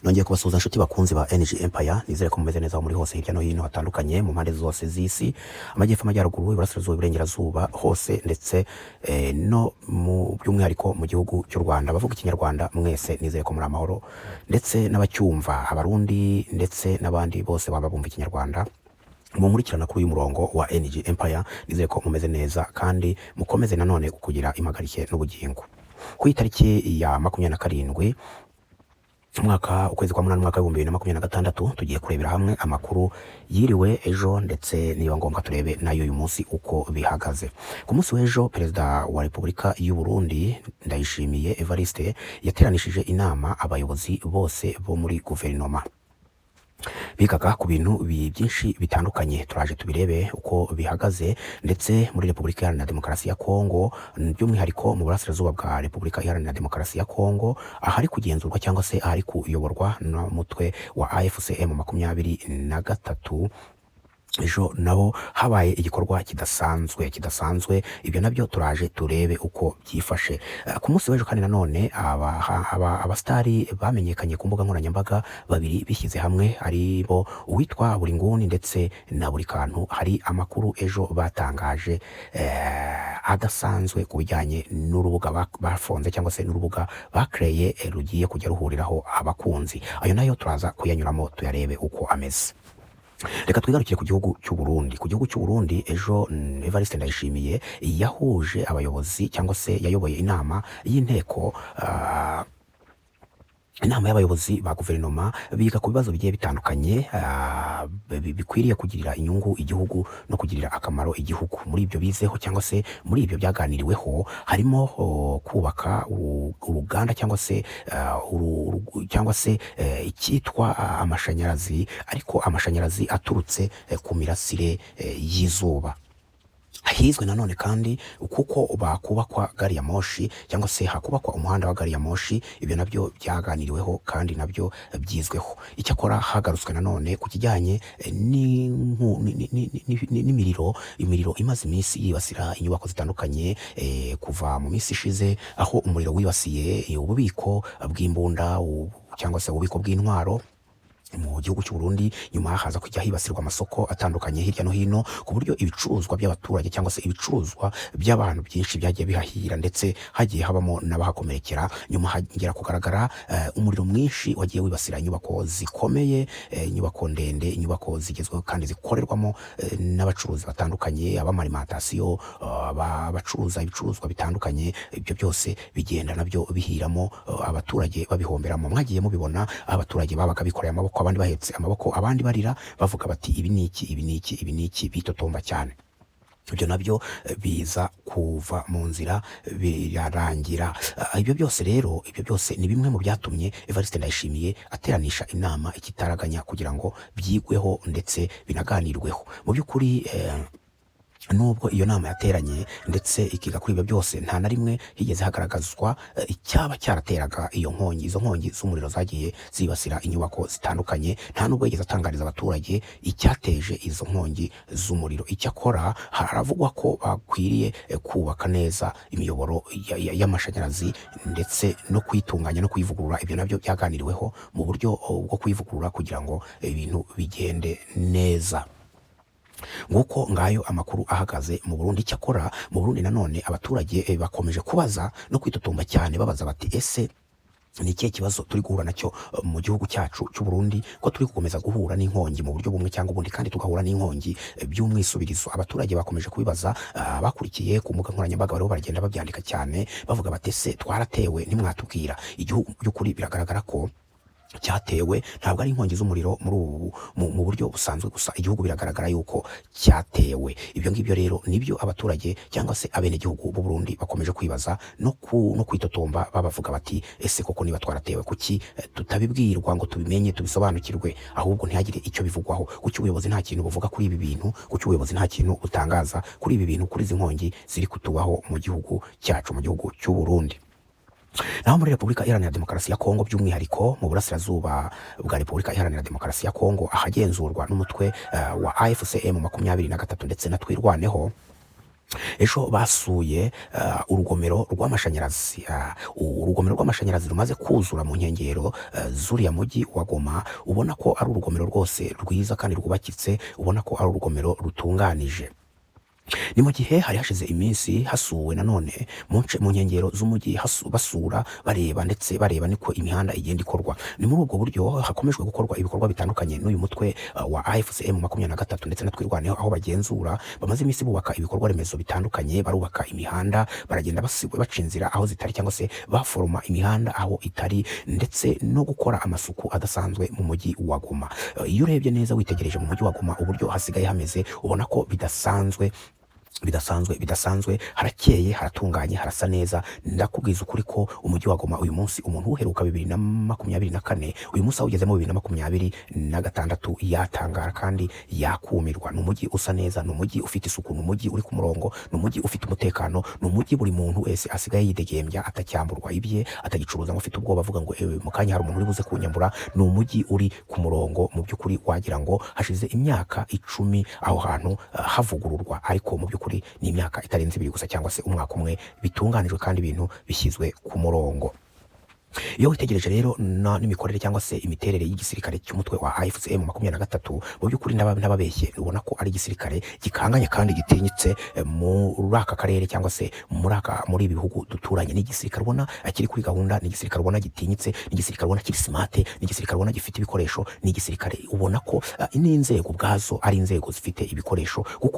Nongeye kubasuhuza inshuti bakunzi ba NG Empire. Nizere ko mumeze neza aho muri hose hirya no hino hatandukanye, mu mpande zose z'isi, amajyepfo, amajyaruguru, iburasirazuba, iburengerazuba, hose, ndetse no mu by'umwihariko mu gihugu cy'u Rwanda. Abavuga Ikinyarwanda mwese nizere ko muri amahoro, ndetse n'abacyumva, Abarundi ndetse n'abandi bose baba bumva Ikinyarwanda munkurikirana kuri uyu murongo wa NG Empire, nizere ko mumeze neza kandi mukomeze nanone kugira impagarike n'ubugingo. Ku itariki ya 27, umwaka, ukwezi kwa munani, umwaka w'2026, tugiye kurebera hamwe amakuru yiriwe ejo, ndetse niba ngombwa turebe nayo uyu munsi uko bihagaze. Ku munsi w'ejo, Perezida wa Repubulika y'u Burundi Ndayishimiye Evariste yateranishije inama abayobozi bose bo muri guverinoma. Bigaga ku bintu byinshi bitandukanye, turaje tubirebe uko bihagaze. Ndetse muri Repubulika Iharanira Demokarasi ya Kongo, by'umwihariko mu burasirazuba bwa Repubulika Iharanira Demokarasi ya Kongo, ahari kugenzurwa cyangwa se ahari kuyoborwa n'umutwe wa AFC M 23, ejo nabo habaye igikorwa kidasanzwe. Ibyo nabyo turaje turebe uko byifashe. Ku munsi w'ejo kandi nanone abasitari bamenyekanye ku mbuga nkoranyambaga babiri bishyize hamwe, ari bo uwitwa Buri Nguni ndetse na Buri Kantu, hari amakuru ejo batangaje adasanzwe ku bijyanye n'urubuga bafonze cyangwa se n'urubuga bakreye, rugiye kujya ruhuriraho abakunzi. Ayo nayo turaza kuyanyuramo tuyarebe uko ameze. Reka twigarukire ku gihugu cy'u Burundi. Ku gihugu cy'u Burundi ejo, Evariste Ndayishimiye yahuje abayobozi cyangwa se yayoboye inama y'inteko, inama y'abayobozi ba guverinoma, biga ku bibazo bigiye bitandukanye bikwiriye kugirira inyungu igihugu no kugirira akamaro igihugu. Muri ibyo bizeho cyangwa se muri ibyo byaganiriweho harimo kubaka uruganda cyangwa se icyitwa amashanyarazi, ariko amashanyarazi aturutse ku mirasire y'izuba. Hizwe nanone kandi kuko bakubakwa gari ya moshi cyangwa se hakubakwa umuhanda wa gari ya moshi. Ibyo nabyo byaganiriweho kandi nabyo byizweho. Icyakora hagarutswe nanone ku kijyanye n'imiriro, imiriro imaze iminsi yibasira inyubako zitandukanye, kuva mu minsi ishize aho umuriro wibasiye ububiko bw'imbunda cyangwa se ububiko bw'intwaro mu gihugu cy'u Burundi. Nyuma haza kujya hibasirwa amasoko atandukanye hirya no hino, ku buryo ibicuruzwa by'abaturage cyangwa se ibicuruzwa by'abantu byinshi byagiye bihahira, ndetse hagiye habamo n'abahakomerekera. Nyuma hagera kugaragara umuriro mwinshi wagiye wibasira inyubako zikomeye, inyubako ndende, inyubako zigezweho kandi zikorerwamo n'abacuruzi batandukanye, ab'amarimantasiyo, abacuruza ibicuruzwa bitandukanye. Ibyo byose bigenda nabyo bihiramo, abaturage babihomberamo. Mwagiye mubibona, abaturage babaga bikoreye amaboko, abandi bahetse amaboko, abandi barira bavuga bati: "Ibi ni iki? Ibi ni iki? Ibi ni iki?" Bitotomba cyane. Ibyo nabyo biza kuva mu nzira, birarangira. Ibyo byose rero, ibyo byose ni bimwe mu byatumye Evariste Ndayishimiye ateranisha inama ikitaraganya kugira ngo byigweho ndetse binaganirweho. Mu by'ukuri, nubwo iyo nama yateranye ndetse ikiga kuri ibyo byose, nta na rimwe higeze hagaragazwa icyaba cyarateraga iyo nkongi, izo nkongi z'umuriro zagiye zibasira inyubako zitandukanye. Nta nubwo yigeze atangariza abaturage icyateje izo nkongi z'umuriro. Icyakora haravugwa ko bakwiriye kubaka neza imiyoboro y'amashanyarazi ndetse no kuyitunganya no kuyivugurura. Ibyo nabyo byaganiriweho mu buryo bwo kuyivugurura kugira ngo ibintu bigende neza. Nguko ngayo amakuru ahagaze mu Burundi. Icyakora mu Burundi nanone abaturage bakomeje kubaza no kwitotomba cyane, babaza bati: "Ese ni ikihe kibazo turi guhura nacyo mu gihugu cyacu cy'u Burundi, ko turi gukomeza guhura n'inkongi mu buryo bumwe cyangwa ubundi, kandi tugahura n'inkongi by'umwisubirizo?" Abaturage bakomeje kubibaza. Bakurikiye ku mbuga nkoranyambaga bariho baragenda babyandika cyane, bavuga bati: "Ese twaratewe ntimwatubwira?" Igihugu mu by'ukuri biragaragara ko cyatewe, ntabwo ari inkongi z'umuriro muri ubu mu buryo busanzwe gusa. Igihugu biragaragara yuko cyatewe. Ibyo ngibyo rero nibyo abaturage cyangwa se abenegihugu b'u Burundi bakomeje kwibaza no kwitotomba, babavuga bati: "Ese koko niba twaratewe, kuki tutabibwirwa ngo tubimenye, tubisobanukirwe, ahubwo ntihagire icyo bivugwaho? Kuki ubuyobozi nta kintu buvuga kuri ibi bintu? Kuki ubuyobozi nta kintu butangaza kuri ibi bintu, kuri izi nkongi ziri kutubaho mu gihugu cyacu, mu gihugu cy'u Burundi?" Naho muri Repubulika Iharanira Demokarasi ya Kongo, by'umwihariko mu burasirazuba bwa Repubulika Iharanira Demokarasi ya Kongo, ahagenzurwa n'umutwe wa AFC M 23 ndetse na Twirwaneho. Ejo basuye urugomero rw'amashanyarazi, urugomero rw'amashanyarazi rumaze kuzura mu nkengero z'uriya mujyi wa Goma. Ubona ko ari urugomero rwose rwiza kandi rwubakitse, ubona ko ari urugomero rutunganije. Ni mu gihe hari hashize iminsi hasuwe nanone mu nkengero z'umujyi, basura, bareba, ndetse bareba niko imihanda igenda ikorwa. Ni muri ubwo buryo hakomejwe gukorwa ibikorwa bitandukanye n'uyu mutwe wa AFC M23 ndetse na Twirwaneho, aho bagenzura bamaze iminsi bubaka ibikorwa remezo bitandukanye. Barubaka imihanda, baragenda baca inzira aho zitari, cyangwa se baforoma imihanda aho itari, ndetse no gukora amasuku adasanzwe mu mujyi wa Goma. Iyo urebye neza, witegereje mu mujyi wa Goma uburyo hasigaye hameze, ubona ko bidasanzwe, bidasanzwe, bidasanzwe. Harakeye, haratunganye, harasa neza. Ndakubwiza ukuri ko umujyi wa Goma uyu munsi, umuntu uheruka 2024, uyu munsi awugezemo 2026, yatangara kandi yakumirwa. Ni umujyi usa neza, ni umujyi ufite isuku, ni umujyi uri ku murongo, ni umujyi ufite umutekano, ni umujyi buri muntu wese asigaye yidegembya, atacyamburwa ibye, atagicuruza ngo afite ubwoba avuga ngo "Ewe, mu kanya hari umuntu uri buze kunyambura." Ni umujyi uri ku murongo. Mu by'ukuri wagira ngo hashize imyaka 10 aho hantu havugururwa, ariko mu by'ukuri ni imyaka itarenze 2 gusa cyangwa se umwaka umwe bitunganijwe kandi ibintu bishyizwe ku murongo. Iyo witegereje rero n'imikorere cyangwa se imiterere y'igisirikare cy'umutwe wa AFC M23, mu by'ukuri ntababeshye, ubona ko ari igisirikare gikanganye kandi gitinyitse muri aka karere cyangwa se muri ibi bihugu duturanye. Ni igisirikare ubona kiri kuri gahunda, ni igisirikare ubona gitinyitse, ni igisirikare ubona kiri smart, ni igisirikare ubona gifite ibikoresho, ni igisirikare ubona ko n'inzego ubwazo ari inzego zifite ibikoresho kuko